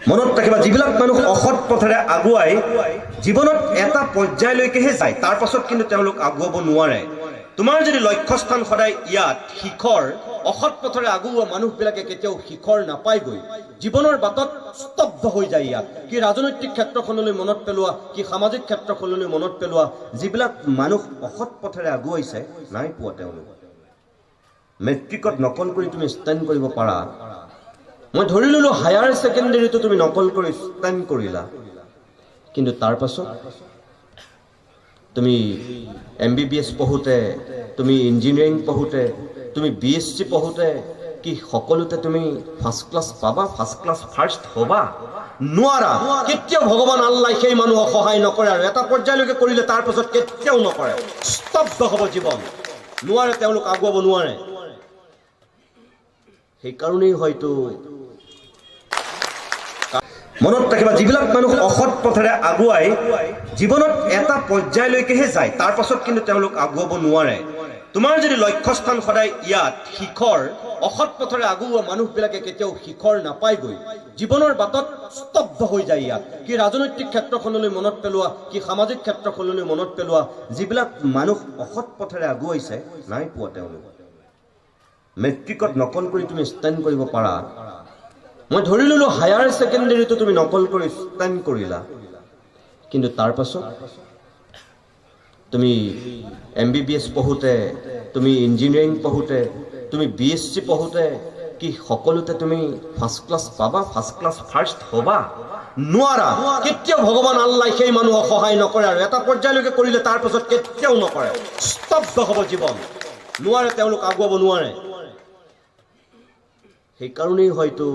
মনত ৰাখিবা, যিবিলাক মানুহ অসৎ পথেৰে আগুৱাই জীৱনত এটা পৰ্যায়লৈকেহে যায়, তাৰ পাছত কিন্তু তেওঁলোক আগুৱাব নোৱাৰে। তোমাৰ যদি লক্ষ্যস্থান সদায় ইয়াত শিখৰ, অসৎ পথেৰে আগুওৱা মানুহবিলাকে কেতিয়াও শিখৰ নাপায়গৈ, জীৱনৰ বাটত স্তব্ধ হৈ যায়। ইয়াত কি ৰাজনৈতিক ক্ষেত্ৰখনলৈ মনত পেলোৱা, কি সামাজিক ক্ষেত্ৰখনলৈ মনত পেলোৱা, যিবিলাক মানুহ অসৎ পথেৰে আগুৱাইছে, নাই পোৱা তেওঁলোক। মেট্ৰিকত নকল কৰি তুমি ষ্টেণ্ড কৰিব পাৰা, মই ধৰি ললো হায়াৰ ছেকেণ্ডেৰীটো তুমি নকল কৰি ষ্টেণ্ড কৰিলা, কিন্তু তাৰ পাছত তুমি এমবিবিএছ পঢ়োঁতে, তুমি ইঞ্জিনিয়াৰিং পঢ়োঁতে, তুমি বিএছচি পঢ়োঁতে কি সকলোতে তুমি ফাৰ্ষ্ট ক্লাছ পাবা? ফাৰ্ষ্ট ক্লাছ ফাৰ্ষ্ট হ'বা? নোৱাৰা কেতিয়াও। ভগৱান আল্লাই সেই মানুহক সহায় নকৰে আৰু এটা পৰ্যায়লৈকে কৰিলে তাৰ পাছত কেতিয়াও নকৰে। স্তব্ধ হ'ব জীৱন, নোৱাৰে, তেওঁলোক আগুৱাব নোৱাৰে। সেইকাৰণেই হয়তো মনত ৰাখিবা, যিবিলাক মানুহ অসৎ পথেৰে আগুৱাই জীৱনত এটা পৰ্যায়লৈকেহে যায়, তাৰ পাছত কিন্তু তেওঁলোক আগুৱাব নোৱাৰে। তোমাৰ যদি লক্ষ্যস্থান সদায় ইয়াত শিখৰ, অসৎ পথেৰে আগুওৱা মানুহবিলাকে কেতিয়াও শিখৰ নাপায়গৈ, জীৱনৰ বাটত স্তব্ধ হৈ যায়। ইয়াত কি ৰাজনৈতিক ক্ষেত্ৰখনলৈ মনত পেলোৱা, কি সামাজিক ক্ষেত্ৰখনলৈ মনত পেলোৱা, যিবিলাক মানুহ অসৎ পথেৰে আগুৱাইছে, নাই পোৱা তেওঁলোক। মেট্ৰিকত নকল কৰি তুমি ষ্টেণ্ড কৰিব পাৰা, মই ধৰি ললো হায়াৰ ছেকেণ্ডেৰীটো তুমি নকল কৰি ষ্টেণ্ড কৰিলা, কিন্তু তাৰ পাছত তুমি এমবিবিএছ পঢ়োঁতে, তুমি ইঞ্জিনিয়াৰিং পঢ়োঁতে, তুমি বিএছচি পঢ়োঁতে কি সকলোতে তুমি ফাৰ্ষ্ট ক্লাছ পাবা? ফাৰ্ষ্ট ক্লাছ ফাৰ্ষ্ট হ'বা? নোৱাৰা কেতিয়াও। ভগৱান আল্লাই সেই মানুহক সহায় নকৰে আৰু এটা পৰ্যায়লৈকে কৰিলে তাৰ পাছত কেতিয়াও নকৰে। স্তব্ধ হ'ব জীৱন, নোৱাৰে, তেওঁলোক আগুৱাব নোৱাৰে। সেইকাৰণেই হয়তো